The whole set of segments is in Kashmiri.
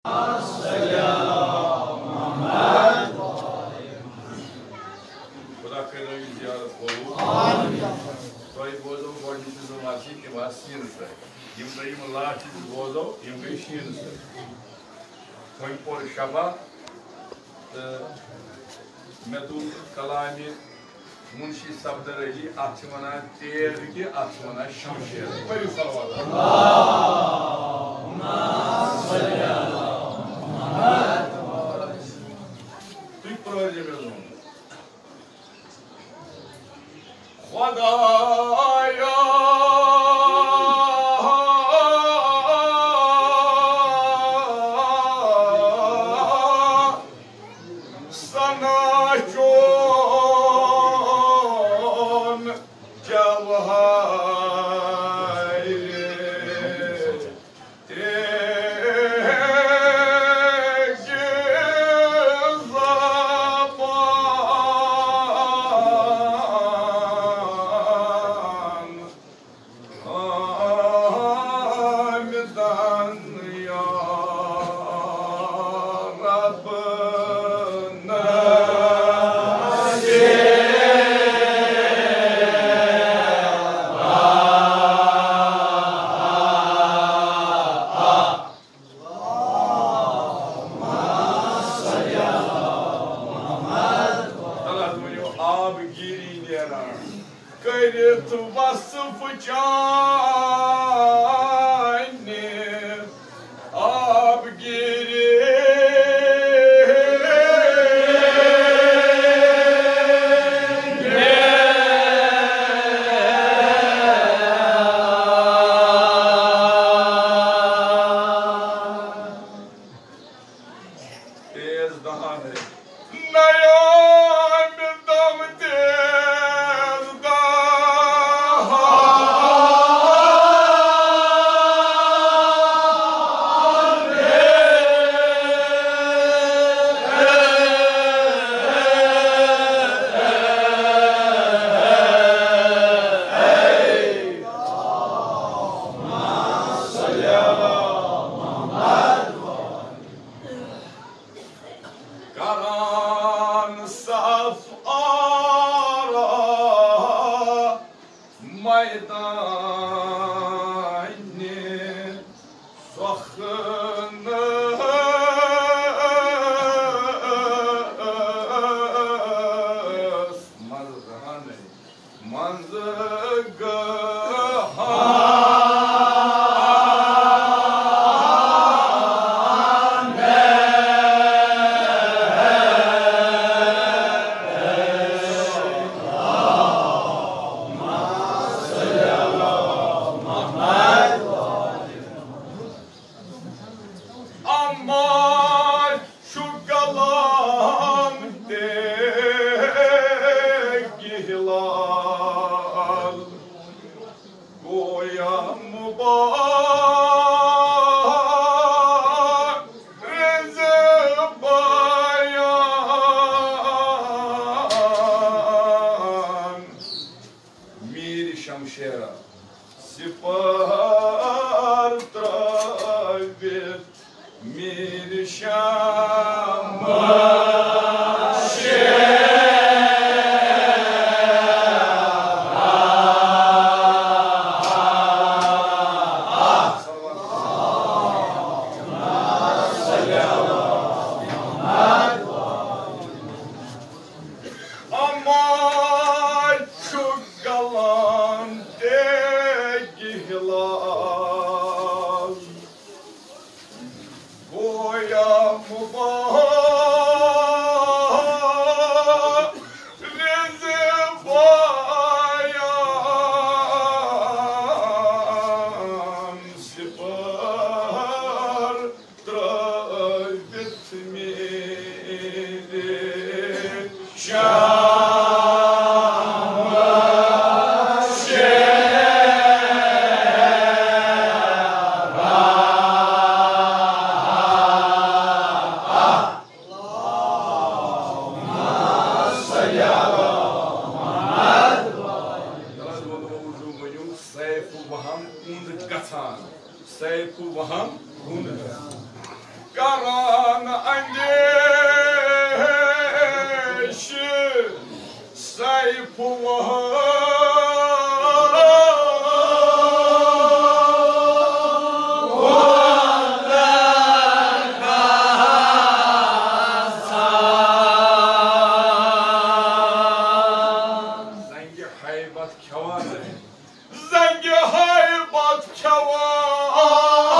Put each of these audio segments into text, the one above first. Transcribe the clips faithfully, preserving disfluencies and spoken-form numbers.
خدا کٔرِنو یہِ زیارت قبوٗل۔ تۄہہِ بوزو گۄڈٕنِچہِ زٕ وَژھِ، تِم آسہٕ سیٖنہٕ سۭتۍ۔ یِم تۄہہِ یِم لاسٹِچ بوزو، یِم گٔے شیٖنہٕ سۭتۍ۔ وۄنۍ پوٚر شفا تہٕ مےٚ دوٚپ کلامہِ منشی صفدر علی، اتھ چھِ ونان تیر نہٕ کینٛہہ، اتھ چھِ ونان شمشیر۔ پٔرِو صلوات۔ تُہۍ پرٛٲرۍزیو مےٚ زوٚن۔ خدایا، سنا چون جوہر تیز زبان۔ حامداً یا ربنا۔ تَلہٕ حظ ؤنِو آب گیٖری نیران۔ کٔرِتھ وصف چانہِ آبگیٖری۔ تیز دہان ہے۔ نیام دم تیز دہان۔ کران صف آرا میدانِ سخنس منٛز رہنے۔ منٛز گہان۔ اما شُکلام تہِ گِہلال گویا مُبارِز بیان۔ میٖر شمشیرا سپار ترٲوِتھ میٖر شمشیرا۔ اما شُکلام تہِ گِہلال گویا مُبارِز بیان۔ سپار ترٲوِتھ میٖر شمشیرا۔ اندیشہِ سیفُ وہن۔ زنگہِ ہیبت کھٮ۪وان۔ زنگہِ ہیبت کھٮ۪وان۔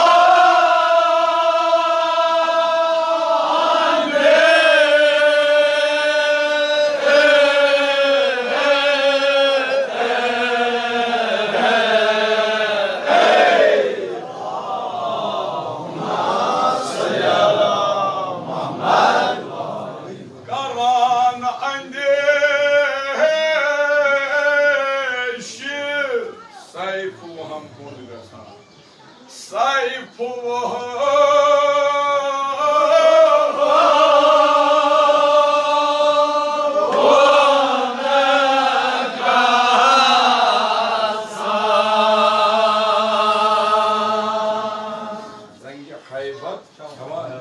کران اندیشہِ سیفُ وہن کوٚت گژھان۔ سیفُ وہن۔ زنگہِ ہیبت کھٮ۪وان۔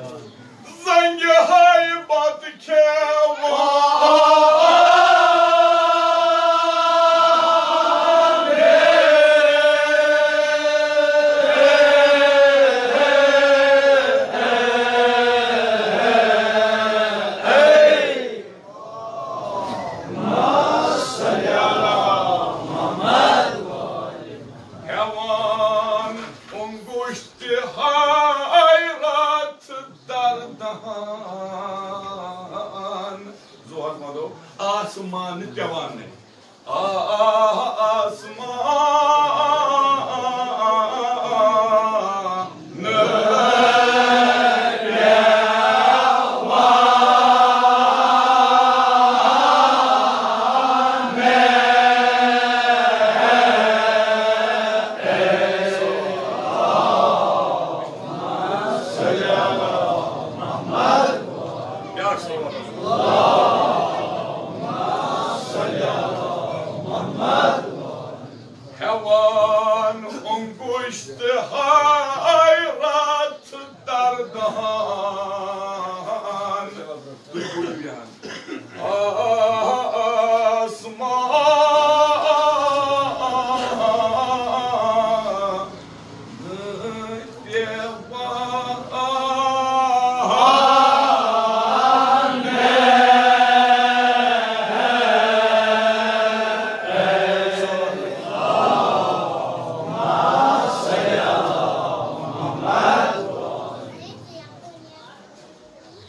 زنگہِ ہیبت کھٮ۪وان۔ ہٮ۪وان انگشتہِ حیرت دردان۔ زُوہس وَنو آسمان پٮ۪وان۔ آسمان۔ بیٛاکھ صلوات۔ ہٮ۪وان انگشت حیرت دردان۔ تُہۍ بوٗزِو یہِ ہن۔ آسمان۔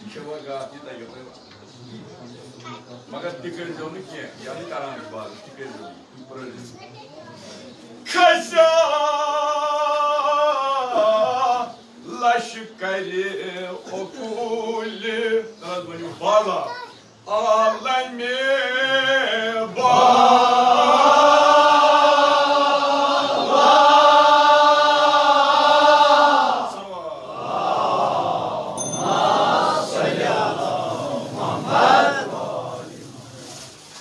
یہِ چھِ وۄنۍ راتھ یہِ تۄہہِ یوٚہَے وَنان۔ مگر تہِ کٔرۍزیو نہٕ کینٛہہ، یہِ نہٕ کران چھُ بازر، تہِ کٔرۍزیو نہٕ۔ پرٛٲرِو۔ کھسیا لشکرِ عقوٗلِ، تَلہٕ حظ ؤنِو بالا، عالمِ بالا۔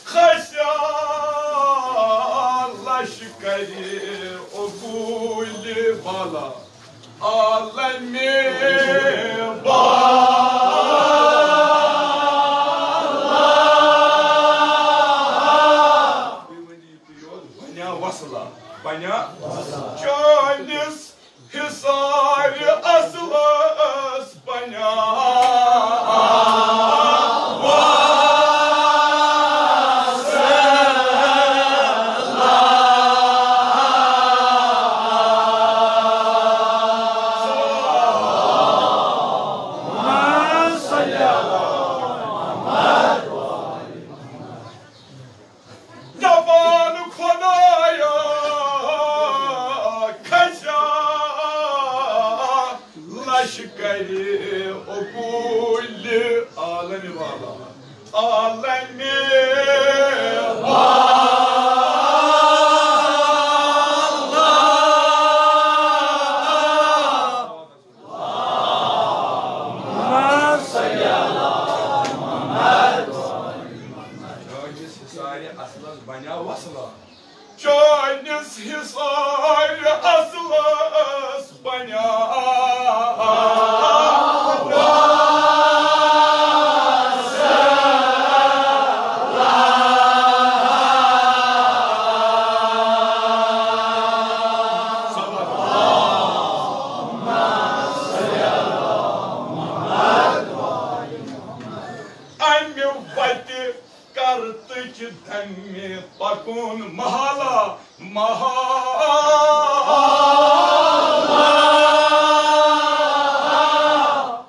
خسیا لشکرِ عقوٗلِ بالا، عالمِ بالا۔ تُہۍ ؤنِو یِتُے یوت، بنیا وصلا، بنیا چٲنِس حصارِ اصلس بنیا۔ دپان خدایا کھسیا لشکرِ عقوٗلِ عالمِ بالا، عالمِ بالا۔ چٲنِس حصارِ اصلس بنیا وصلا۔ چٲنِس حصارِ اصلس بنیا۔ پکُن محلہ محلہ۔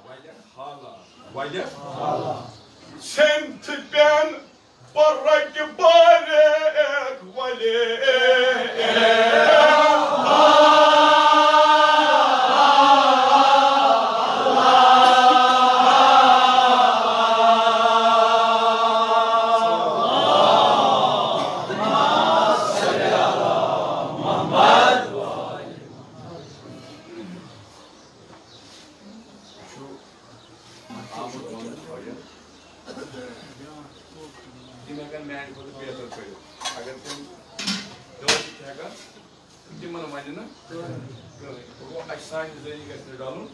ولہِ حالہ، ولہِ حالہ۔ سمتھ پٮ۪ن پرک باریک ولے۔ تِم ہٮ۪کن میانہِ کھۄتہٕ بہتر کٔرِتھ۔ اگر تِم دٲخل چھِ ہٮ۪کان، تِمن ونہِ نہٕ کٕہٕنۍ۔ گوٚو، اَسہِ سانہِ ذٔریعہٕ گژھِ نہٕ ڈلُن،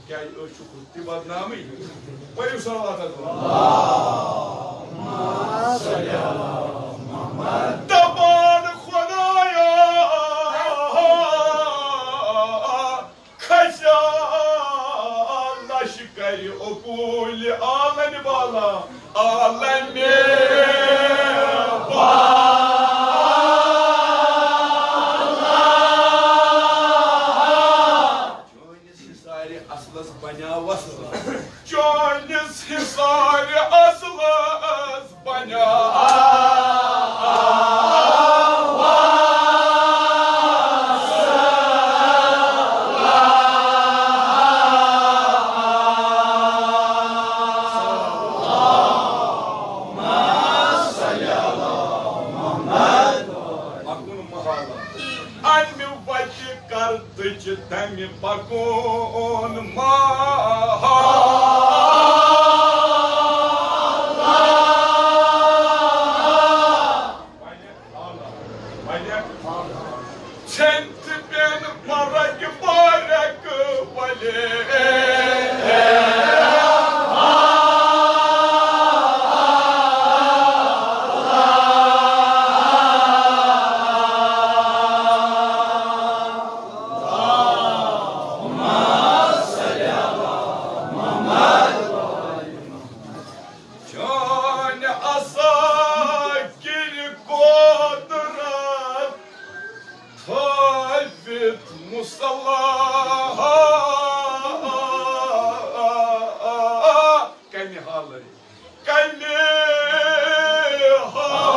کیازِ أسۍ چھِ خود تہِ بدنامٕے۔ پٔرِو صلوات حضرت۔ دپان خدایا، کھسیا لشکرِ عقول عالم بالا، عالم بالا۔ چٲنِس حصارِ اصلس بنیاو وصل۔ چٲنِس حصارِ اصلس بنیاو۔ اَمہِ وتہِ کر تُجہِ تمہِ پکون محال۔ ژھٮ۪نتھ پٮ۪ن مرگ بارک ولے۔ چانہِ عساکر قدرت تھٲوِتھ مصلا کمہِ حالے، کمہِ حالے۔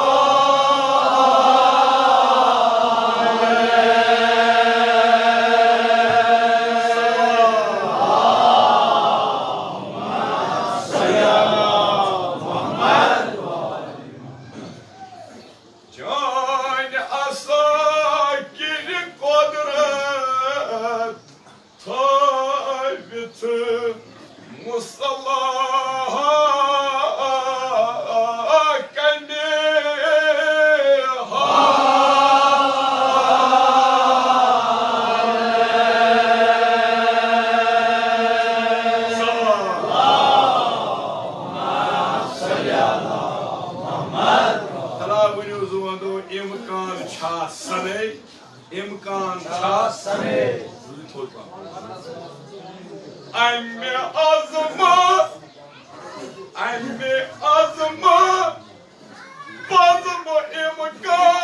چانہِ عساکر قدرت تھٲوِتھ مصلا کمہِ حالے۔ تلا ؤنِو زُوَندو، اِمکان چھا سنے؟ اِمکان چھا سنے؟ اَمہِ عزمہٕ، اَمہِ عزمہٕ، بزمہٕ اِمکان۔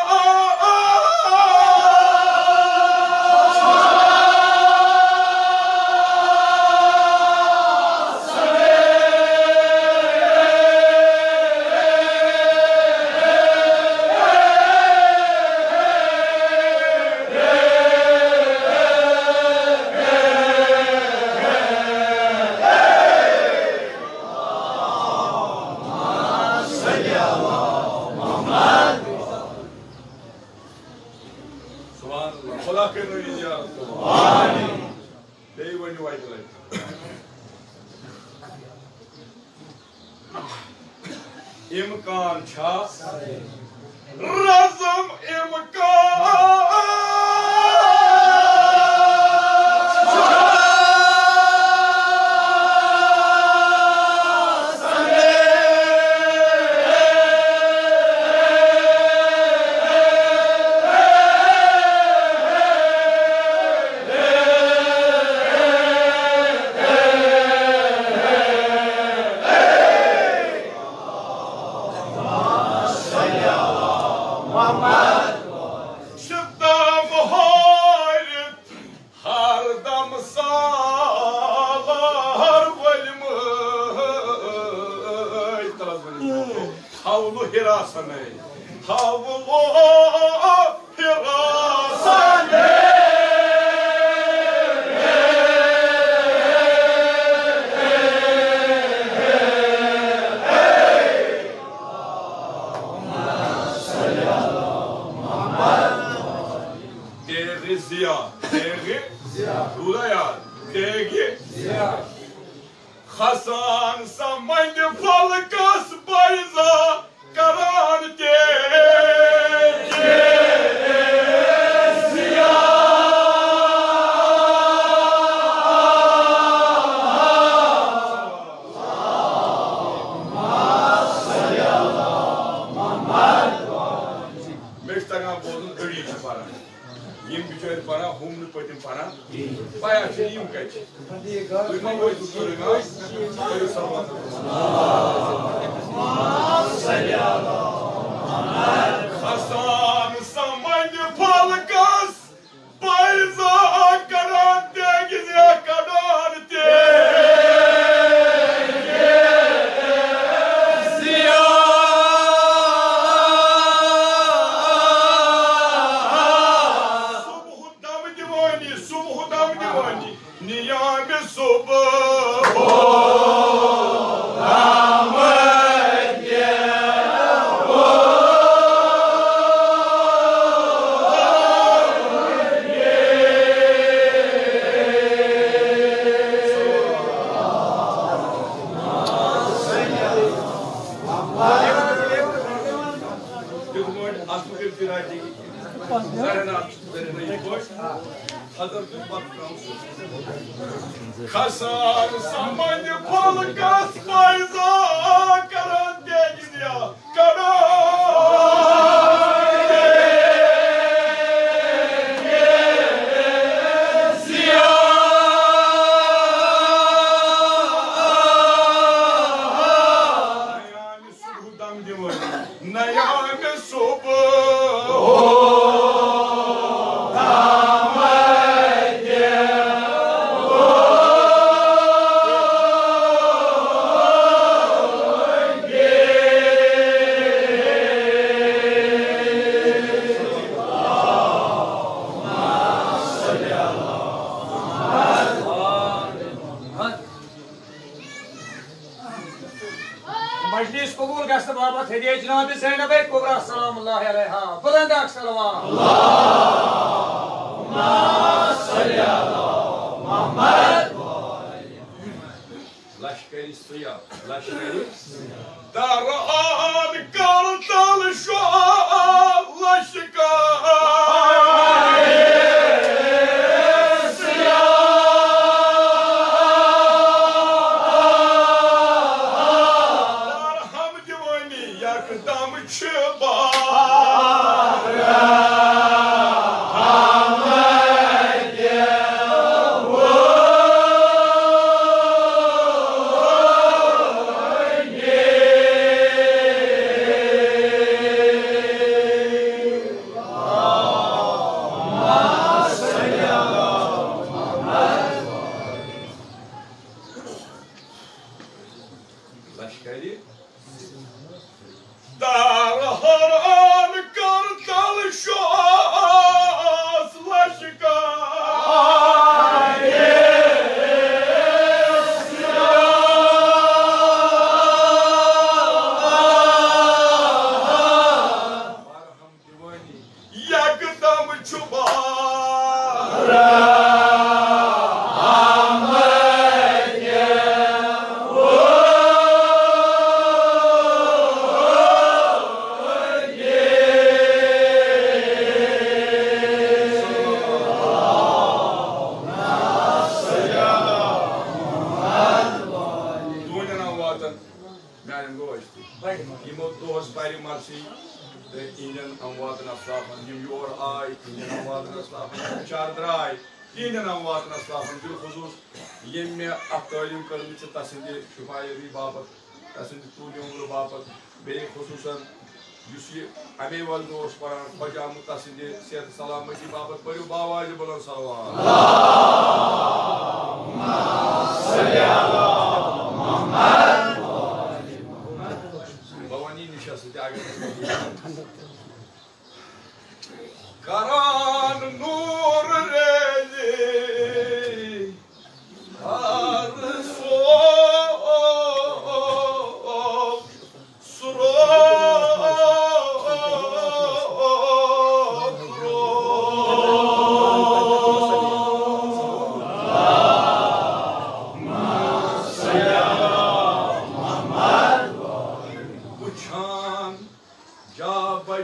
سبحان اللہ۔ خدا کٔرِنو یہِ زیارت قبول۔ آمین۔ بیٚیہِ ؤنِو اَکہِ لَٹہِ۔ اِمکان چھا؟ رزم اِمکان۔ ہراسنے، ہاوو ہراسنے۔ تیغِ ضیا، تیغِ ضیا۔ روٗدا یاد؟ تیغِ ضیا۔ کھسان سمندِ فلکس بیضا، کران تیغِ ضیا۔ مےٚ چھُ تگان بوزُن، أڑی چھِ پران۔ یِم بِچٲرۍ پران، ہُم نہٕ پٔتِم پران۔ پَیہ چھِ یِم کَتہِ چھِ۔ تُہۍ ما وٲتِو سورُے ناو؟ کٔرِو سلام۔ کھسان سمندِ فلکس بیضا، کران تیغِ ضیا، کران تیغِ ضیا۔ صبح دم دِوٲنی، صبح دم دِوٲنی، نیامِ صبح۔ یِتھ پٲٹھۍ اَصٕل پٲٹھۍ فِراق یہِ زَرٮ۪ن اَتھ زَرٮ۪ن یِتھ پٲٹھۍ حضرت پَتہٕ ترٛاوُن سُہ۔ کھسان سمندِ فلکس بیضا، کران تیغِ ضیا، کران تیغِ ضیا۔ صبح دم دِوان، نیامِ صبح۔ مجلس قبول گژھنہٕ باپتھ ہدیے جناب زینب کبریٰ سلام اللہ علیہا۔ بلند اکھ صلوات۔ لشکری سیاح، لشکری داران کرتل شعاع لشکر۔ دار ہم دِوٲنی یکدم چھِ بار۔ لشکری دار ہران کرتل شعاع لشکر۔ یکدم چھُ بار۔ ڈوٗنٮ۪ن آو واتان۔ میانٮ۪ن گوٚو أزتہِ۔ یِمو دۄہس پرِ مرثی تہٕ یِہنٛدٮ۪ن امواتن اسلافن، یِم یور آے، یِہنٛدٮ۪ن امواتن اسلافن، یِم چار درٛاے، یِہنٛدٮ۪ن امواتن اسلافن، بالخصوص ییٚمۍ مےٚ اتھ تعلیٖم کٔرمٕژ چھِ، تسٕنٛدِ شفایٲبی باپتھ، تسٕنٛدِ طوٗلہِ عمرٕ باپتھ، بیٚیہِ خصوصاً یُس یہِ امے وقتہٕ اوس پران، خۄجہِ آمُت تسٕنٛدِ صحت سلامتی باپتھ پٔرِو باواجہِ بلند صلوات۔ بہٕ وَنہٕ یہِ نِشَس سۭتۍ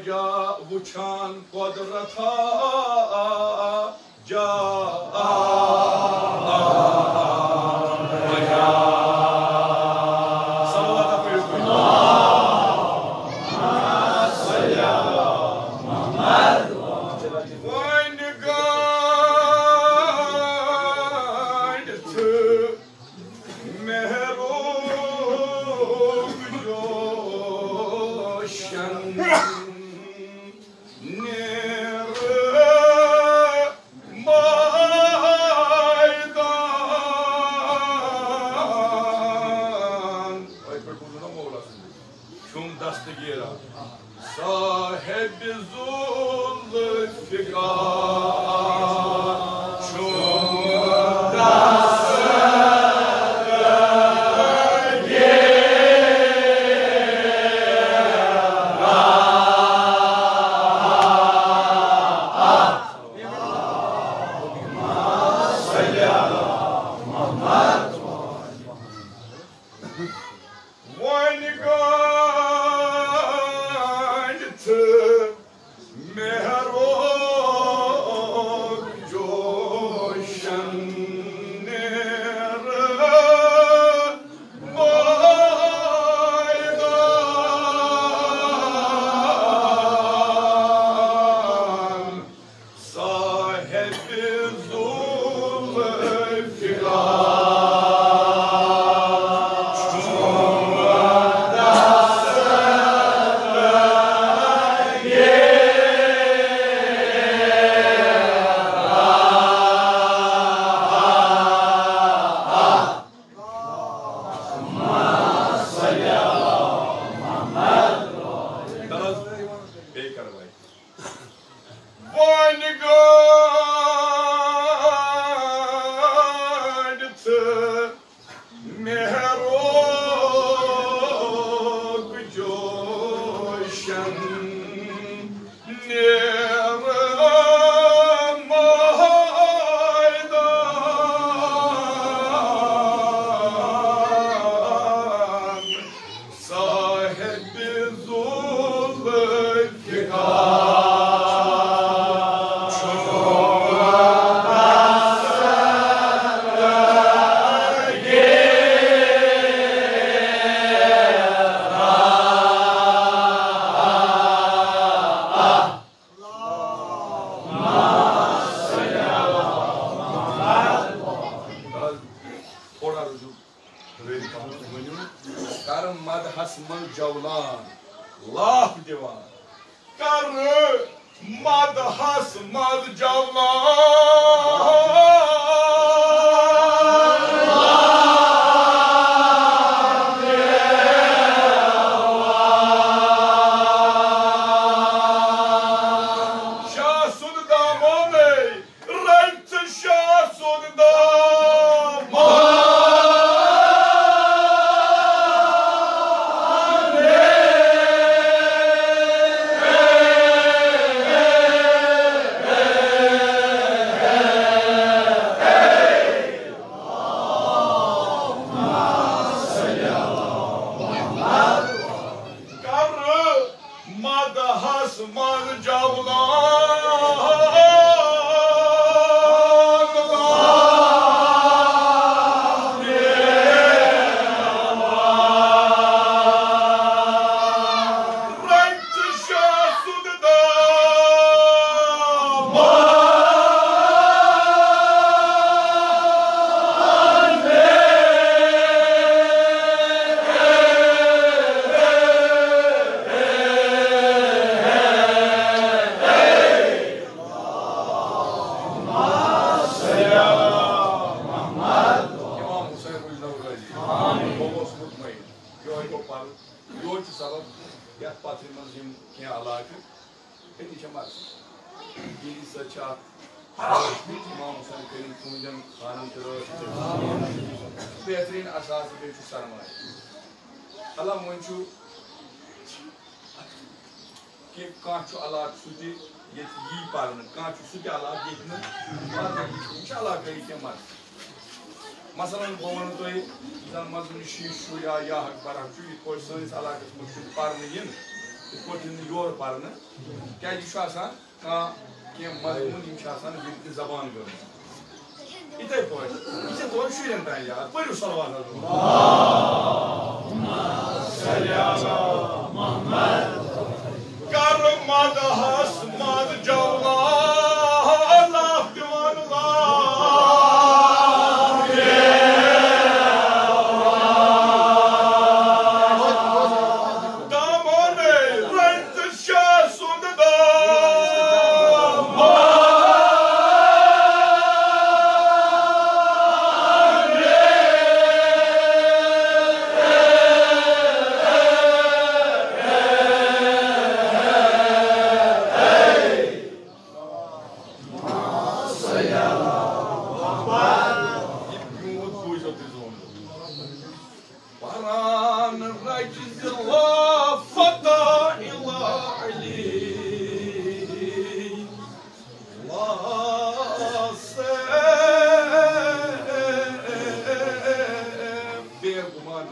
جا وٕچھان قۄدرتا جا۔ صلوات پٔرِو تُہۍ۔ وۄنۍ گنٛڈ ژٕ مہرُک جوشن نیر میدان۔ یِتھ پٲٹھۍ بوٗزُو نا مولا سُنٛد۔ چھُم دستگیٖرا صاحب ذوالفقار، چھُم دستگیٖرا۔ وۄنۍ گنٛڈ ژٕ مہرُک جوشن نیر میدان۔ صاحب ذوالفقار، چھُم دستگیٖرا۔ بیٚیہِ کَرو وۄنۍ۔ وۄنۍ گنٛڈ ژٕ مہرُک جوشن نیر میدان۔ صاحب ذوالفقار، چھُم دستگیٖرا۔ تھوڑا رُکِو۔ ؤنِو، کر مدحس منٛز جولان، لاپھ دِوان۔ کر مدحس منٛز جولان۔ شاہ سُنٛد دامنَے رٔٹۍ ژٕ شاہ سُنٛد دامن۔ کر مدحس منٛز جولان۔ رٔٹۍ ژٕ شاہ سُنٛد دامن۔ امام حسین رضی اللہ عنہ بوبس مطمئن۔ یہوے گوٚو پرٕ۔ یہوے چھُ سبب یتھ پتھرِ منٛز یِم کینٛہہ علاقہٕ أتی چھےٚ مرضی۔ ییٚلہِ سۄ چھِ اکھ امام حسین کریم تُہنٛدٮ۪ن خانن تہِ رٲچھ۔ بہترین اثاثہٕ بیٚیہِ چھُ سرمایہ۔ اللہ وۄنۍ چھُ کہ کانٛہہ چھُ علاقہٕ سُہ تہِ ییٚتہِ یی پرنہٕ، کانٛہہ چھُ سُہ تہِ علاقہٕ ییٚتہِ نہٕ پرنہٕ یی۔ یہِ چھُ علاقٲیی کینٛہہ مسلہٕ۔ مثلاً بہٕ وَنہٕ تۄہہِ، زَن منٛزٕ شیٖش چھُ یا یا اکبر چھُ، یِتھ پٲٹھۍ سٲنِس علاقَس منٛز چھُنہٕ پرنہٕ یِنہٕ، یِتھ پٲٹھۍ یِنہٕ یورٕ پَرنہٕ، کیٛازِ یہِ چھُ آسان کانٛہہ، کینٛہہ مضموٗن یِم چھِ آسان یِم تہِ زبان گٔمٕتۍ۔ یِتھَے پٲٹھۍ، یہِ چھِ دۄن شُرٮ۪ن تام یاد۔ پٔرِو صلوات حضرت محمد۔ کر مدحس منٛز جوان، لاف دِوان لاف۔ دامانَے رٔٹۍ تہٕ شاہ سُنٛد دامن۔ یہِ پیوٗنت بوٗزِو تُہۍ زون۔ پران رچہِ زِ لا فتح الا علی، لا سے بے گمان،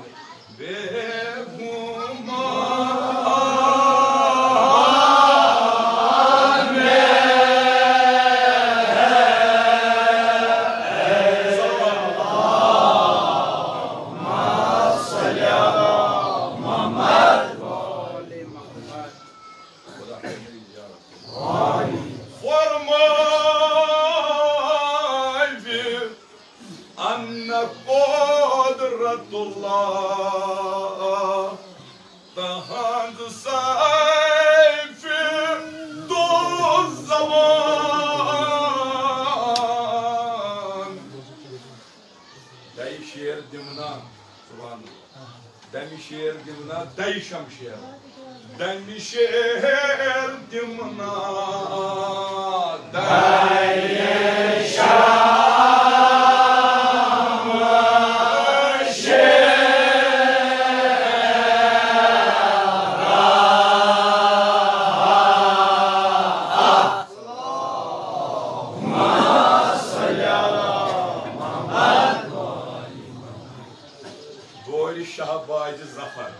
بے گمان۔ فرمٲوِ اَنہٕ قۄدرت اللہ تہنٛز سیفِ دُ زبان۔ دَیہِ شیر دِمہٕ نا، سبحان اللہ۔ دَمہِ شیر دِمہٕ نا، دَیہِ شمشیر۔ دَمہِ شیر دِمہٕ نا، دَیہِ شمشیر۔ دورِ شہبازِ ظفر،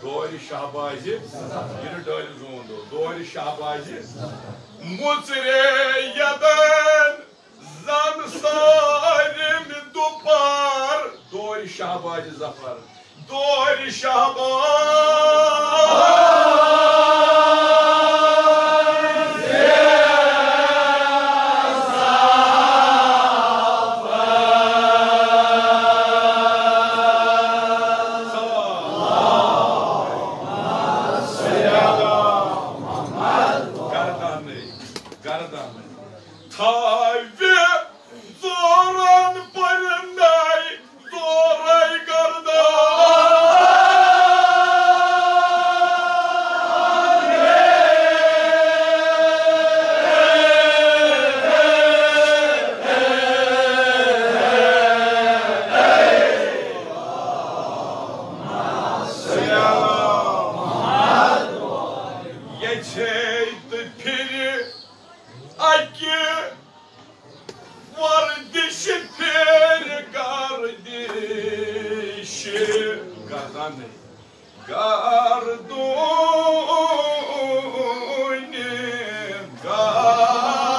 دورِ شہبازِ، یہِ نہٕ ڈٲلِو زون دو، دورِ شہبازِ، مُژرے یدن زن سارِم دُپار، دورِ شہبازِ ظفر۔ دورِ شہباز۔ گردانٕے، گردانٕے۔ تھاوِ زورن پرنَے دورے گردان۔ یژھے تہٕ پھرِ اکہِ وردش پھر گردش گردن گردون گردن۔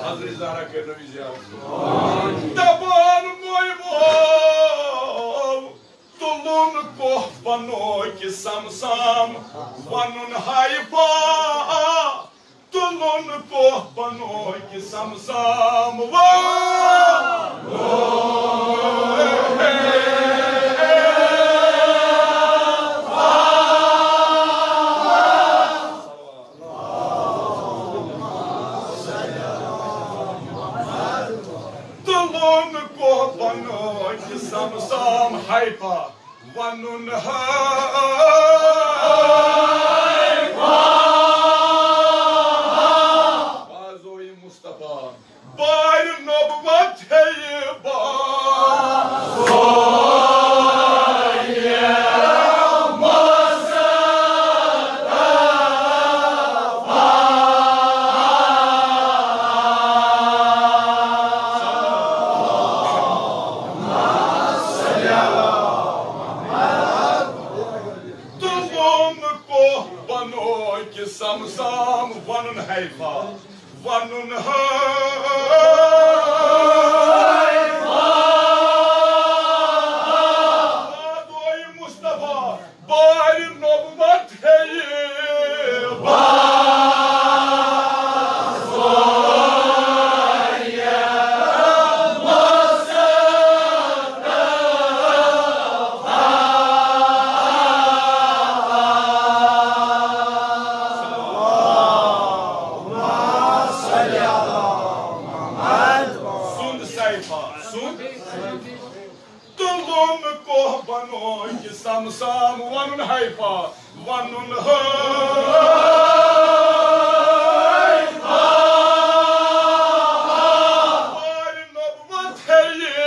حضرت زہرا کٔرنٲوِو زیارت۔ دپان موے وو، تُلُن کوہ پنوکہِ سمسام، ونُن ہاے پا۔ تُلُن کوہ پنوکہِ سمسام، ونُن۔ تُلُن کوہ پنوکہِ سمسام، ہاے پا ونُن ہاے پا۔ بازوی مصطفیٰ بارِ نبوت ہے بازوی۔ سم سام ونُن حیفا، ونُن حیفا۔ وادوی مصطفیٰ بارِ نبوت ہیٚیہِ۔ سُنٛد سیفا، سُنٛد۔ تُلُم کوہ بنوکِ سم سام ونُن حیفا، ونُن حیفا۔ بارِ نبوت ہیٚیہِ۔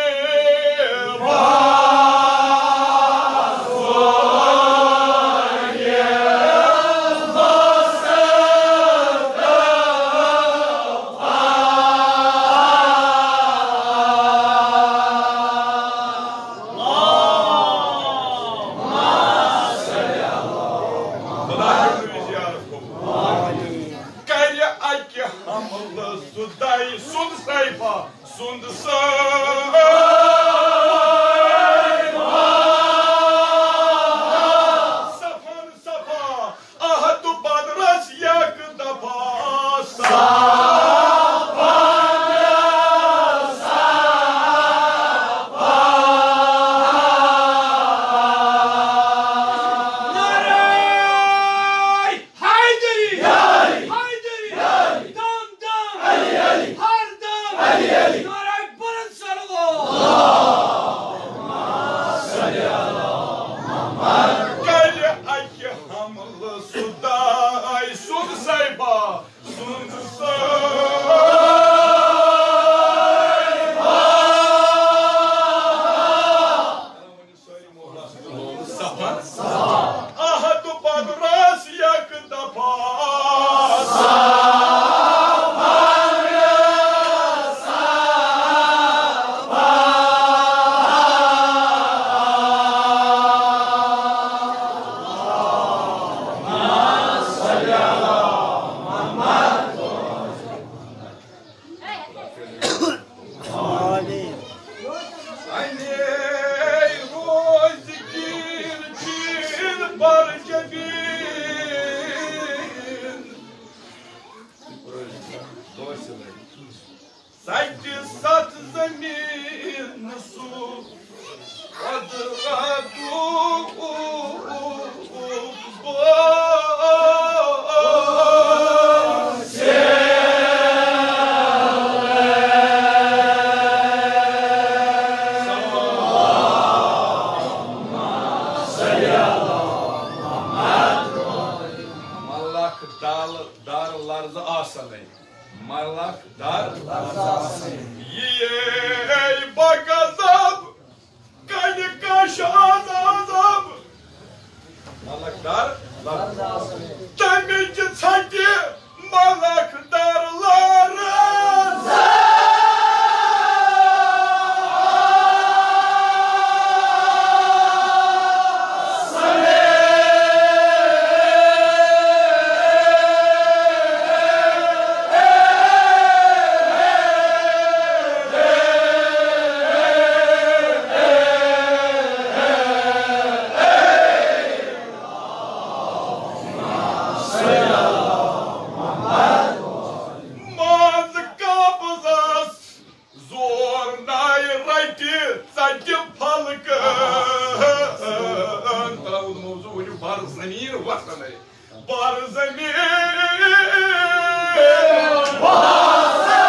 خۄداے کٔرِنۍ زیارت قبول۔ کرِ اکہِ حملہٕ سُہ دَے سُنٛد سیفا، سُنٛد سیفا۔ صفن صفا، عہد بدرس یک دفعہ۔ صفا، صفا۔ نعرہ حیدری! حیدری! دم دم! ہر دم! نعرہ بلند صلوات! کرِ اکہِ حملہٕ سُہ دَے سُنٛد سیفا، سُنٛد سیفا۔ صفا۔ عہد بدرس یک دفعہ۔ آمین۔ اَنے روزِ گیٖر چیٖر بر جبیٖن۔ سَتہِ سَتھ زٔمیٖن سُہ۔ ملخ دل در لرزٕ آسنے۔ ملخ در لرزٕ آسنے۔ یہِ بغضب کَنہِ کَش آز عذاب۔ ملخ در لرزٕ۔ تَمِچ ژھَٹہِ ملخ در لرزٕ۔ منٛز قبضس زور ناے رٹہِ ژٹہِ پھلکہٕ۔ تراوُن موضوع، ؤنِو بر زمین وطنے۔ بر زمین وطنے۔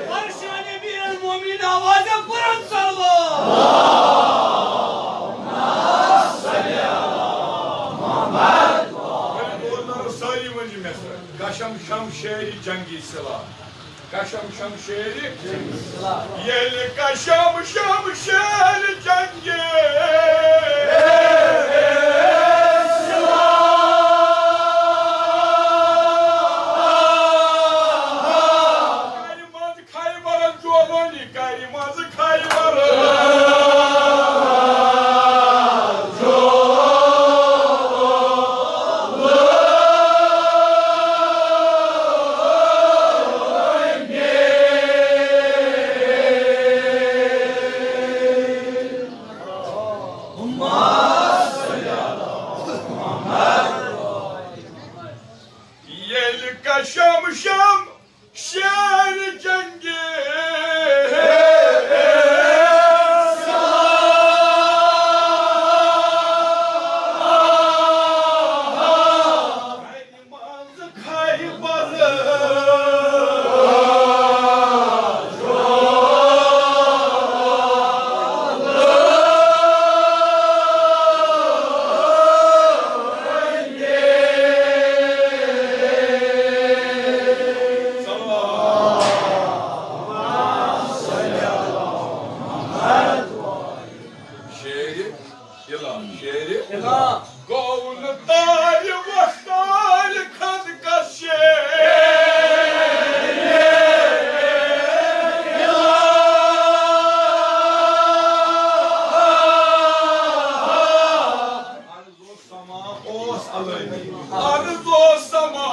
بر شان امیر المومنین آواز بلند صلوات۔ سٲری ؤنِو مےٚ سۭتۍ۔ کشم شمشیرِ جنگی سلاح۔ کشم شمشیرِ جنگی سلاح۔ ییٚلہِ کشم شمشیرِ جنگی سلاح۔ کَرِ منٛز خیبرس جولونی، کَرِ منٛز خیبر۔ ییٚلہِ کشم شم شیر جنگی منٛز خیبر شعرِ الہ، شعرِ الہ۔ گوٚو نہٕ تارِ وۄستارِ خندقس شعرِ الہ۔ عرض اوس سما اوس علٲمی۔ عرض اوس سما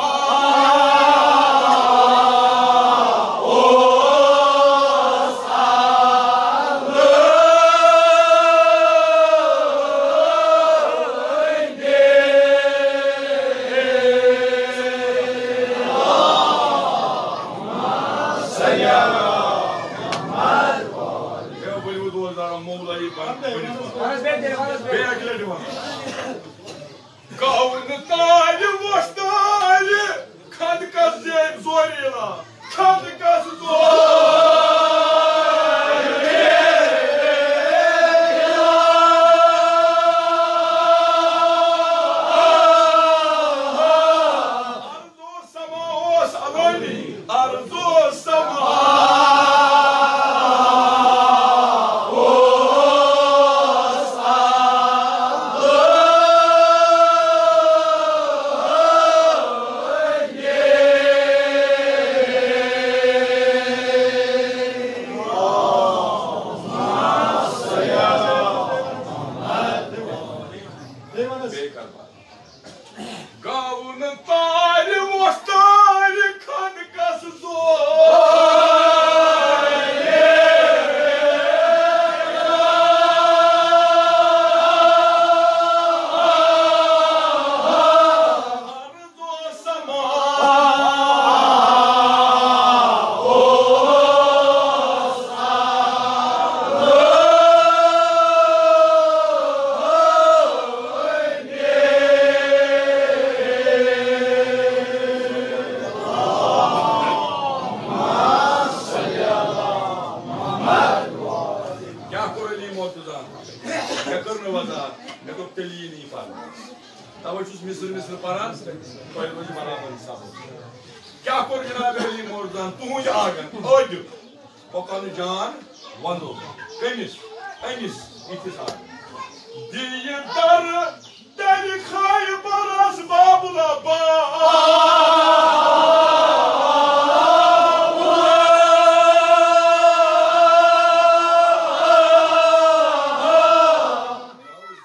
اوس علٲمی۔ ہے، ؤلِو دوستانو، مولایی پَنُن ؤنِو۔ بیٚیہِ اَکہِ لَٹہِ وَنہٕ۔ گوٚو نہٕ تارِ وۄستارِ خندقس زیٖنۍ زورِ الہ، خندقس زورِ الہ۔ عرض اوس سما اوس علٲمی، عرض اوس سما اوس بیٚیہِ کَرٕ بہٕ۔ گوٚو نہٕ تارِ وۄستارِ خندقس زورِ الہ۔ عرض اوس سما اوس کیٛاہ کوٚر علی مرتضیٰ ہن؟ مےٚ کٔر نہٕ وضاحت، مےٚ دوٚپ تیٚلہِ یی نہٕ یہِ پرنہٕ۔ توے چھُس مِصر مِصر پران، تۄہہِ روزِ برابر حساب۔ کیٛاہ کوٚر جناب علی مرتضیٰ ہن؟ تُہُنٛد یہِ آنگن، أدۍ۔ مۄکلنہٕ جان وَنو۔ کٔمِس؟ أمِس، یِتھِس اَکھ۔ دِیہِ در، تیٚلہِ خیبرس بابل عباس۔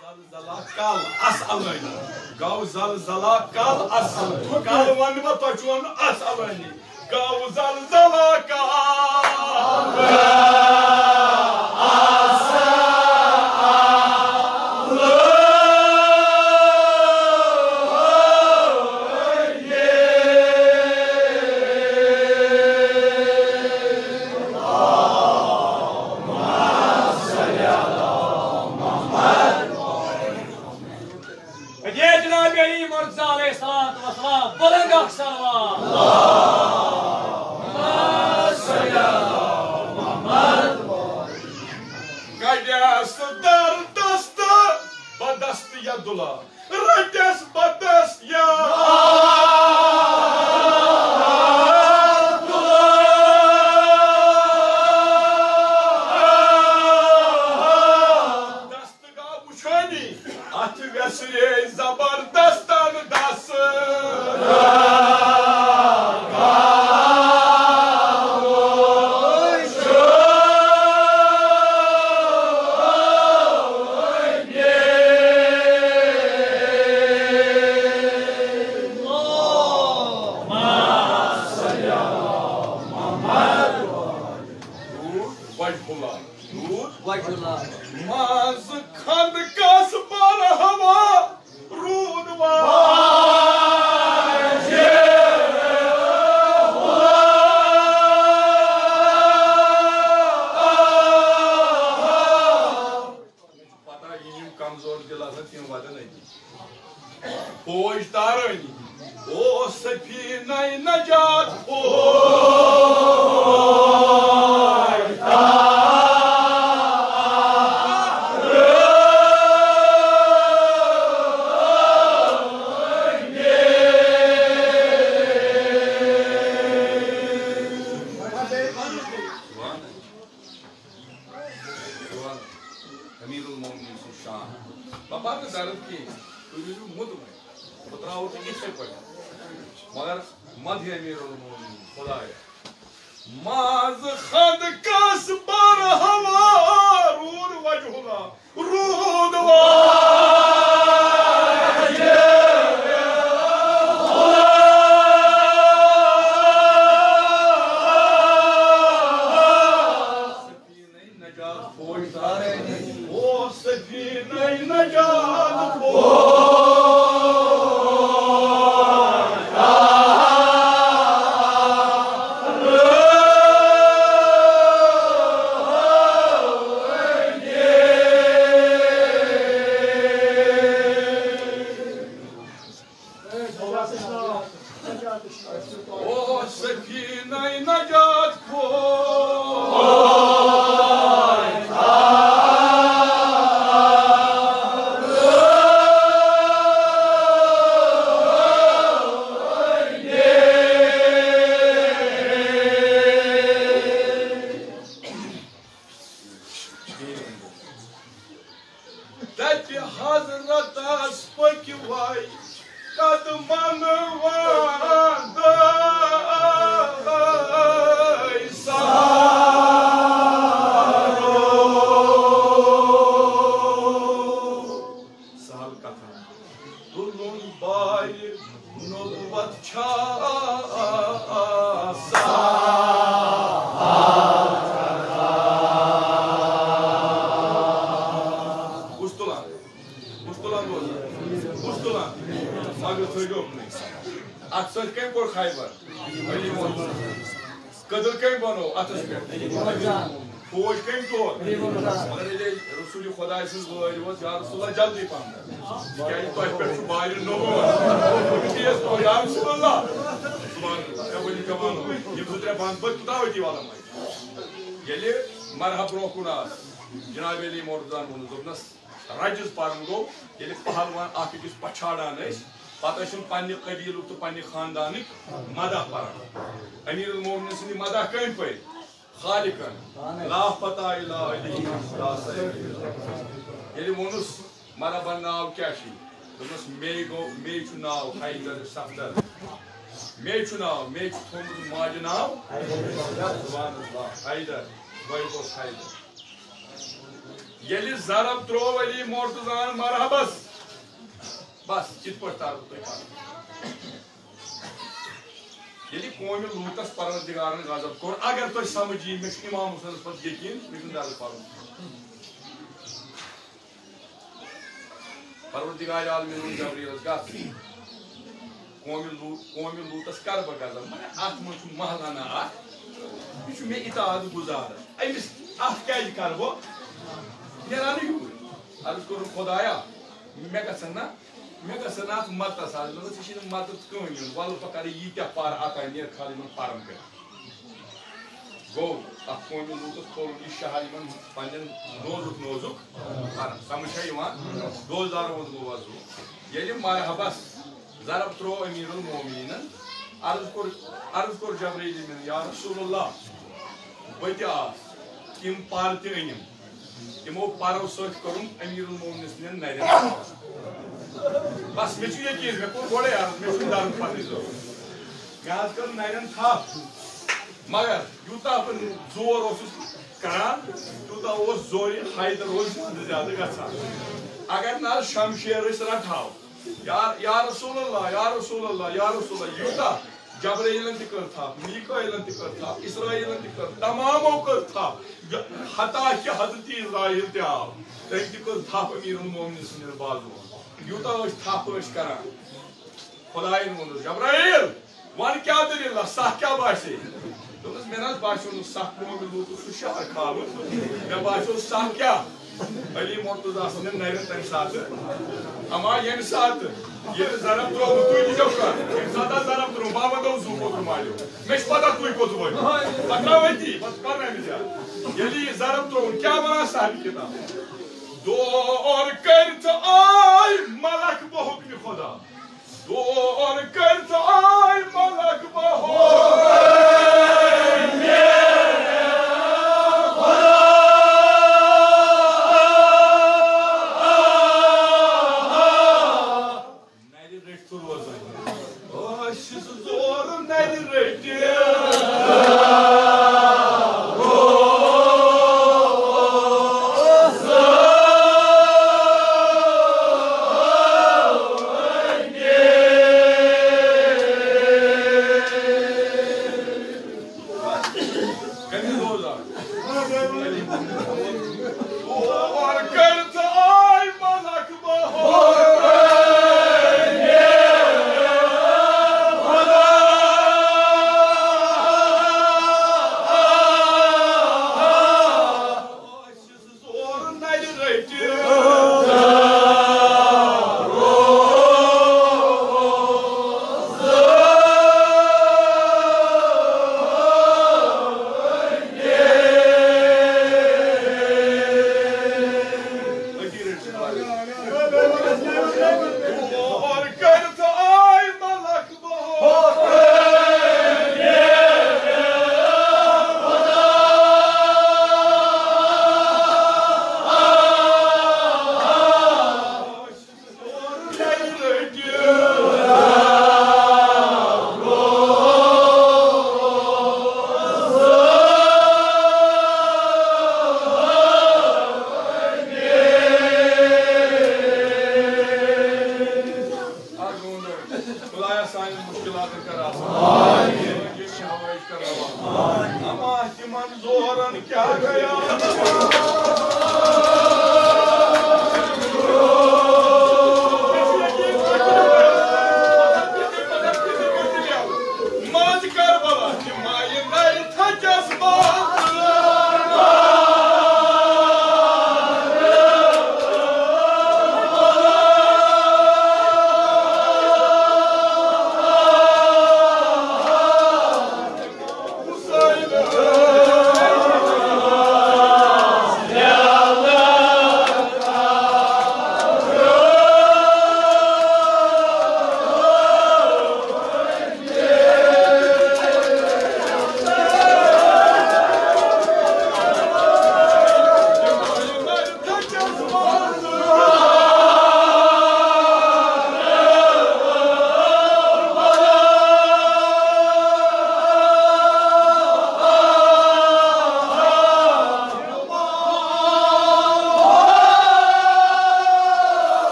زلزلہ کل اس علٲنی۔ گوٚو زلزلہ کل اس علٲنی۔ کل ونہٕ بہٕ، تۄہہِ چھُ ونُن اس علٲنی۔ گوٚو زلزلہ کل اس علٲنی۔ اے جناب علی مرتضیٰ علیہ الصلوۃ والسلام، بلند اکھ صلوات۔ کڑیس در دست بدست یا دُلا، رٹس بدست یا دُلا۔ دست گا وچھانی، اتھ ویسرے زبردستن دس۔ وجہ اللہ۔ وجہ اللہ۔ منٛز خندقس برہما روٗد واجہِ۔ نَے نجات پوش۔ امیر المومنین سُنٛد شان۔ بہٕ پَرٕ نہٕ درد کینٛہہ، تُہۍ روٗزِو مطمئن۔ بہٕ ترٛاوو تُہۍ یِتھَے پٲٹھۍ۔ مگر مدحِ امیر المومنین، خدایا۔ ماز خد کس بر ہوا روٗد وجہ اللہ، روٗد وجہ اللہ۔ سفینہ نجات فوج، او سفینہ نجات فوج۔ او سفینہ نجات فوج۔ تتہِ حضرتس پٔکۍ وَے قدمن وادَے سہل۔ سہل کتھا۔ تُلُن بایہِ نبوت چھا سہل۔ کُس تُلان؟ کُس تُلان روزان؟ کُس تُلان؟ مگر تھٲیِو اُکنُے۔ اَتھ سۭتۍ کٔمۍ کوٚر خیبر؟ علی محمد۔ کٔدٕل کٔمۍ بنوو اَتھس پٮ۪ٹھ؟ فوج کٔمۍ تور؟ مگر ییٚلہِ رسول خداے سٕنٛز وٲرۍ وٲژ، یا رسول اللہ، جلدی پہم۔ تِکیٛازِ تۄہہِ پٮ۪ٹھ چھُ بارِ نبوت۔ تیز پہم، یا رسول اللہ۔ سبحان اللہ۔ اے ؤلِو جوانو، یِم زٕ ترٛےٚ بند پٔتۍ کوٗتاہ وٲتی والان وۄنۍ؟ ییٚلہِ مرحب برونٛہہ کُن آس، جناب علی مرتضیٰ ہن ووٚنُس، دوٚپنس، رجز پرُن گوٚو، ییٚلہِ پہلوان اکھ أکِس پچھاڑان ٲسۍ، پتہٕ ٲسۍ یِم پننہِ قبیلُک تہٕ پننہِ خاندانٕکۍ مدح پران۔ امیر المومنین سٕنٛدِ مدح کٔمۍ پٔرۍ؟ خالقن۔ لا فتح الا علی، لا سیف۔ ییٚلہِ ووٚنُس، مرحبا، ناو کیٛاہ چھُے؟ دوٚپنس، مے گوٚو، مے چھُ ناو حیدر صفدر۔ مے چھُ ناو، مے چھُ تھوٚومُت ماجہِ ناو۔ سبحان اللہ، حیدر، بے گوٚوس حیدر۔ ییٚلہِ ضرب ترٛوو علی مرتضیٰ ہن مرحبس، بس، یِتھ پٲٹھۍ ترٕ بہٕ تۄہہِ پتہٕ۔ ییٚلہِ قومِ لوٗطس پروردگارن غضب کوٚر، اگر تۄہہِ سمجھ یی، مےٚ چھُ امام حسینس پتہٕ یقین، مےٚ چھُنہٕ درد پرُن۔ پروردگار عالمین ووٚن جبریلس، گژھ۔ قومِ لوٗ-، قومِ لوٗطس کرٕ بہٕ غضب، مگر اتھ منٛز چھُ محلہ نہ اکھ، یہِ چھُ مےٚ اطاعت گُزار۔ أمِس اتھ کیازِ کرٕ بہٕ؟ نیران نہٕ یوٗرۍ۔ عرض کوٚرُن، خدایا، مےٚ گژھن نہ، مےٚ گژھن نہ اتھ مدتس آسٕنۍ۔ دوٚپمس، ژےٚ چھے نہٕ مدد کٕہٕنۍ نیُن، وۄلہٕ بہٕ کرٕ ییٖتیٛاہ پرٕ عطا، نیر کھال یِمن پرن پٮ۪ٹھ۔ گوٚو، اکھ قومِ لوٗطس کھولُن یہِ شہر یِمن پننٮ۪ن نوزُک نوزُک پرن۔ سمجھ چھا یِوان؟ دوزدار ووٚن گوٚو وضوٗ۔ ییٚلہِ مرحبس ضرب ترٛوو امیر المومنینن، عرض کوٚر، عرض کوٚر جبرائیل امین، یا رسول اللہ، بہٕ تہِ آس، تِم پر تہِ أنِم، تِمو پرو سۭتۍ کوٚرُم امیر المومنین سٕنٛدٮ۪ن نرٮ۪ن تھپھ۔ بس، مےٚ چھُ یقین، مےٚ کوٚر گۄڈے عرض، مےٚ چھُنہٕ درد پتہٕ ضروٗرت۔ مےٚ حظ کٔر نرٮ۪ن تھپھ، مگر یوٗتاہ بہٕ زور اوسُس کران، تیوٗتاہ اوس زورِ حیدر اوس زیادٕ زیادٕ گژھان۔ اگر نہ حظ شمشیر أسۍ رٹہو، یا، یا رسول اللہ، یا رسول اللہ، یا رسول اللہ، یوٗتاہ جبرائیلن تہِ کٔر تھپھ، میکائیلن تہِ کٔر تھپھ، اسرائیلن تہِ کٔر، تمامو کٔر تھپھ، ج-، حتیٰ کہ حضرت اسرائیل تہِ آو، تٔمۍ تہِ کٔر تھپھ امیر المومنین سٕنٛدٮ۪ن بازوَن۔ یوٗتاہ ٲسۍ تھپھ ٲسۍ کران۔ خدایَن ووٚنُس، جبرائیل، وَن کیٛاہ دٔلیٖلہ، سَکھ کیٛاہ باسے؟ دوٚپنَس، مےٚ نہ حظ باسیو نہٕ سَکھ قومِ لوٗطُک سُہ شہر کھالُن۔ مےٚ باسیو سَکھ کیٛاہ؟ علی مرتضیٰ سٕنٛدٮ۪ن نَرٮ۪ن تَمہِ ساتہٕ، اما ییٚمہِ ساتہٕ ییٚلہِ ضرب ترٛوومُت، تُہۍ تہِ چھِو کَران، ییٚمہِ ساتہٕ اَتھ ضرب ترٛوو، بابا دوٚپ، مےٚ چھِ پتہ تُہۍ کوٚت وٲتِو۔ پتہٕ ترٛاو أتی، پتہٕ پرناوِ ژےٚ۔ ییٚلہِ یہِ ضرب ترٛووُن، کیٛاہ وَنان صاحبِ کِتاب؟ دور کٔرِتھ آے ملک بہُک نہِ خدا۔ دور کٔرِتھ آے ملک بہُک نہِ خدا۔ نرِ رٔٹۍ تہٕ روزان۔ أسۍ چھِ زور نرِ رٔٹِتھ۔ کٔمِس گوٚو زار؟ اور کٔرِتھ آے ملک بہُک۔ زور نرِ رٔٹِتھ۔ زور کٔرِتھ آے ملک خدایا، سانٮ۪ن مُشکِلاتَن کَر آسان۔ آمین۔ ییٚمہِ ہَوٲیِج کَر رَوا۔ اَما تِمَن زورَن کیٛاہ گٔیو؟ منٛز کربلا تہِ مایہِ گَرِ تھَچَس منٛز۔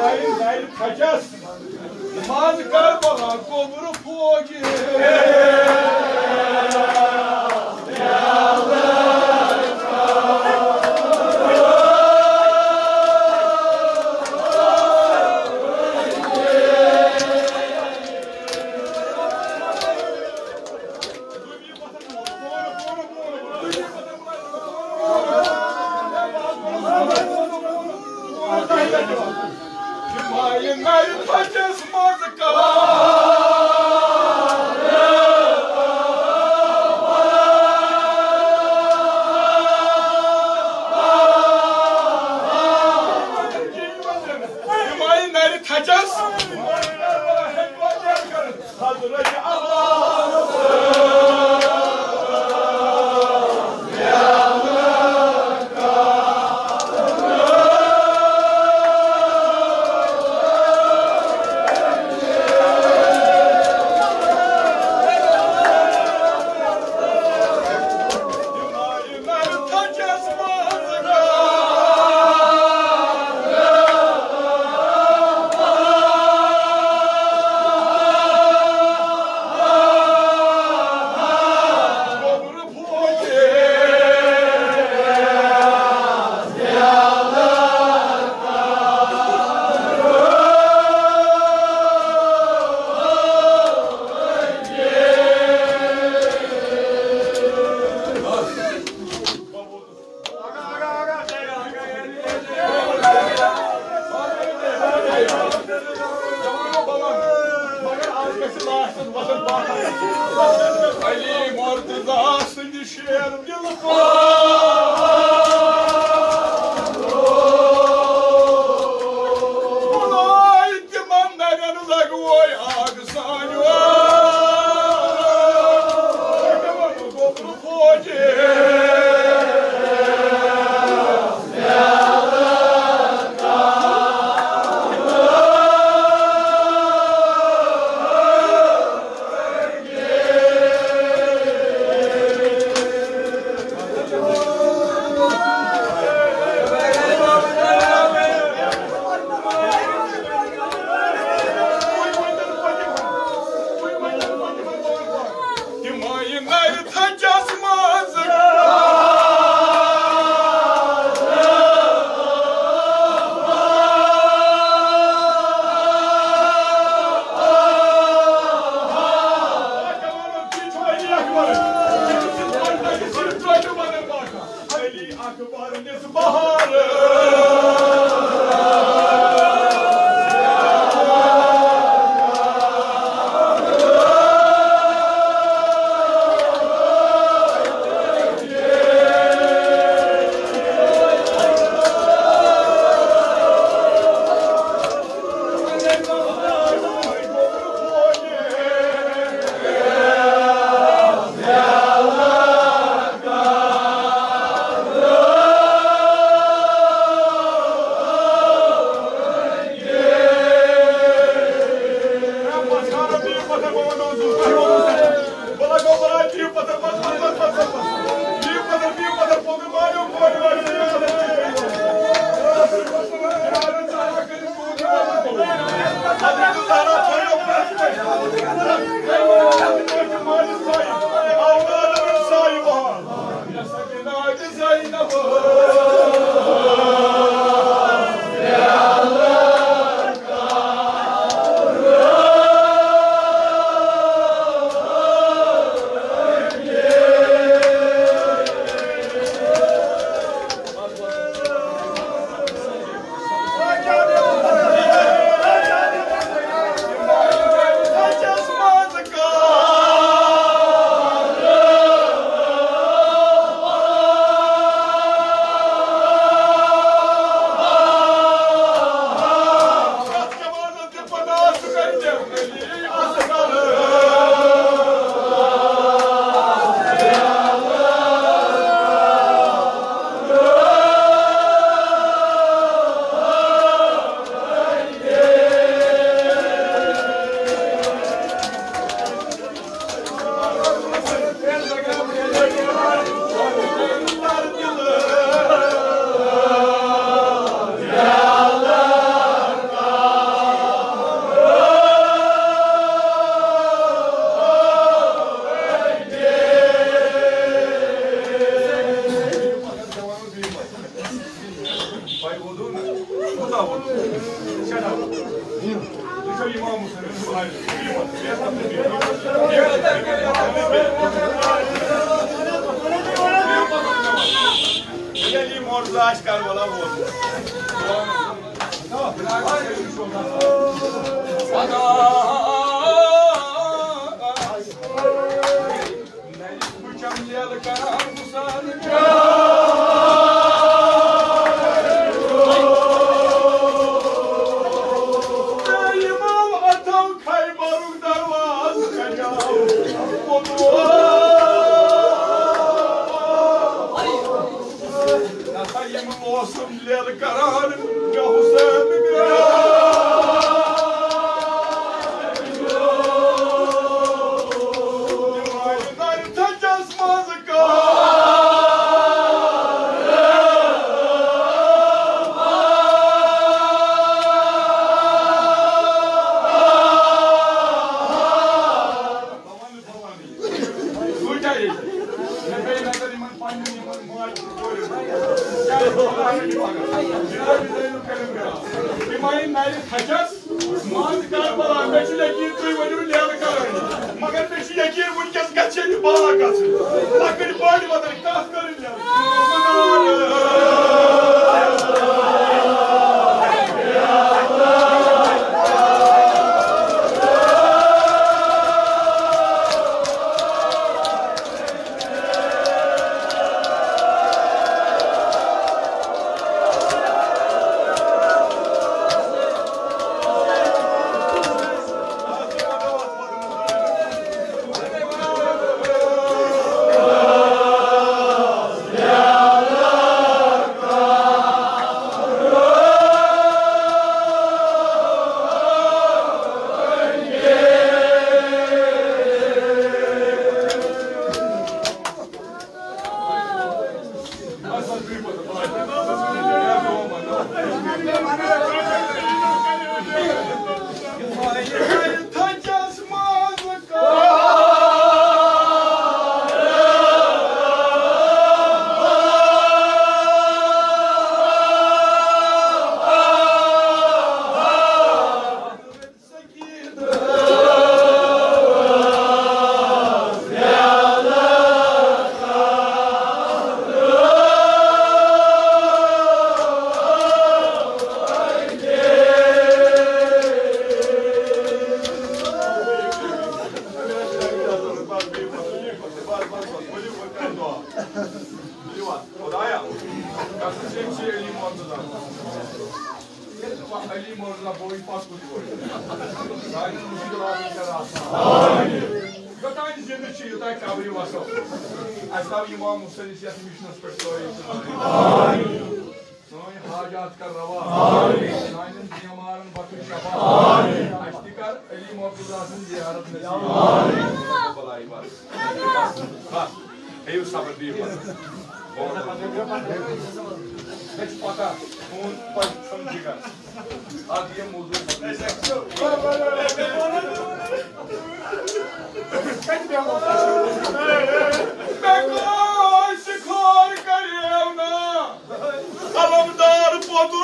نرِ تھچس منٛز کربلا گوٚبرٕ فوجی۔ تھچس۔ حضرت عباس۔ علی مرتضی سٕنٛدِ شیر دِل پٲٹھۍ۔ خداے تِمن نرٮ۪ن لگوے آگ سانیو۔ گوٚبرٕ فوجی۔ ووٚنُن، کوٗتاہ ووٚن؟ شےٚ ڈبہٕ۔ یہِ چھُ اِمام حُسین۔ ییٚلہِ یہِ معجزٕ آسہِ کربلا ووتمُت۔ یِم موسم لیل کران، مےٚ حسین، مےٚ تھٔچس منٛز کر۔ سُہ کیٛاہ ییٚتہِ؟ مےٚ پیٚیہِ نظر یِمن پننٮ۪ن یِمن ماجہِ تہٕ کورٮ۪ن۔ کیٛازِ خۄداے چھُ پگاہ؟ جناب زینُل کریم گرا۔ تِم آیہِ نرِ تھچس منٛز کربلا۔ مےٚ چھُ یقیٖن تُہۍ ؤنِو لیلہٕ کرٲنی، مگر مےٚ چھُ یقیٖن وٕنکیٚس گژھِ یہِ باغ گژھٕنۍ۔ لۄکٕٹۍ بٔڑۍ وۄتٕنۍ کتھ کٔرٕنۍ لیلہٕ۔ خدایا، قسم سے چھِ علی مرتضی۔ علی مرتضی بوے پتھ کُن بوے۔ سانٮ۪ن مُشکِلاتن کر آسان۔ یوٚتانۍ زِندٕ چھِ، یوٚتانۍ قبرِ وسو۔ اَسہِ تھاو اِمام حُسینَس یَتھ مِشنَس پٮ۪ٹھ قٲیِم۔ سٲنۍ حاجات کر روا۔ سانٮ۪ن بیمارن بخش شفا۔ اَسہِ تہِ کر علی مرتضی سٕنٛز زیارت نصیب۔ بلاے بس۔ بس۔ ہیٚیِو صبر، بِہِو پتہٕ۔ مےٚ چھِ پتہ، چون پتہٕ چھُم جِگر۔ اَدٕ یہِ موضوٗع۔ مےٚ کٲنٛسہِ خٲر کریو نہٕ۔ علمدار پوٚتُر۔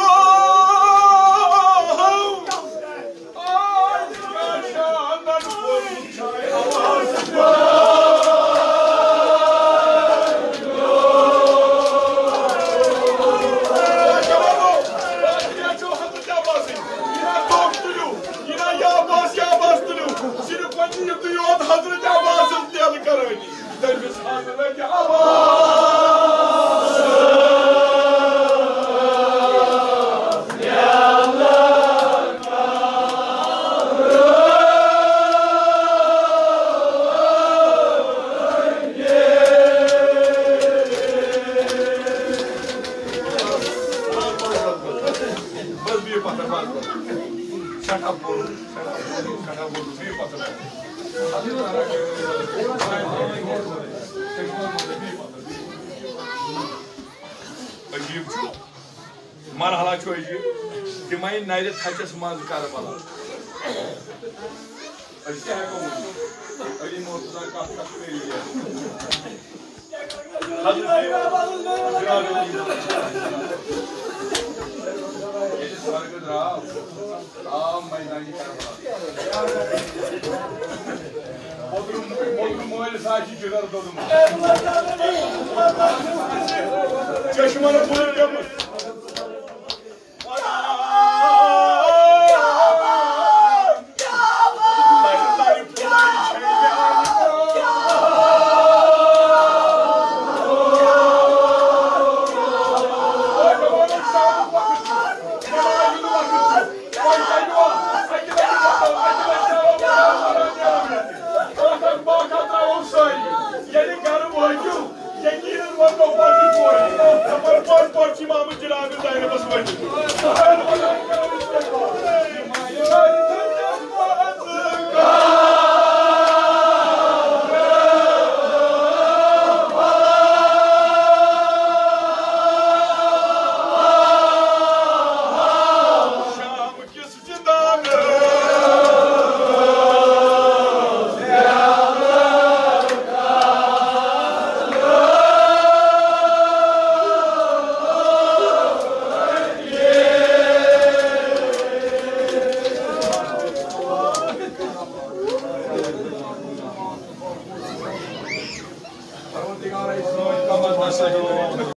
حضرت عباس، حضرت عباس تُلِو، صرف وۄنۍ یِتُے یوت حضرت عباسس دِل کرٲنی۔ تٔمِس حضرت عباس۔ بس بِہِو پتھر، بس، بس۔ سٮ۪ٹھاہ بوٚڑ، سٮ۪ٹھاہ بوٚڑ، سٮ۪ٹھاہ بوٚڑ، بِہِو پتھر۔ عجیٖب چھُ۔ مرحلہ چھُ عجیٖب۔ تِمے نرِ تھچس منٛز کربلا۔ أسۍ کیٛاہ ہٮ۪کو ؤنِتھ؟ علی مرتضی کتھ کتھ کٔرِتھ۔ حضرت جناب علی۔ آو میدانِ کربلا۔ مۄدرُ، مۄدرُ مٲلِس آسہِ جگر دوٚدمُت۔ چشمن بُرٕ پیوٚمُت۔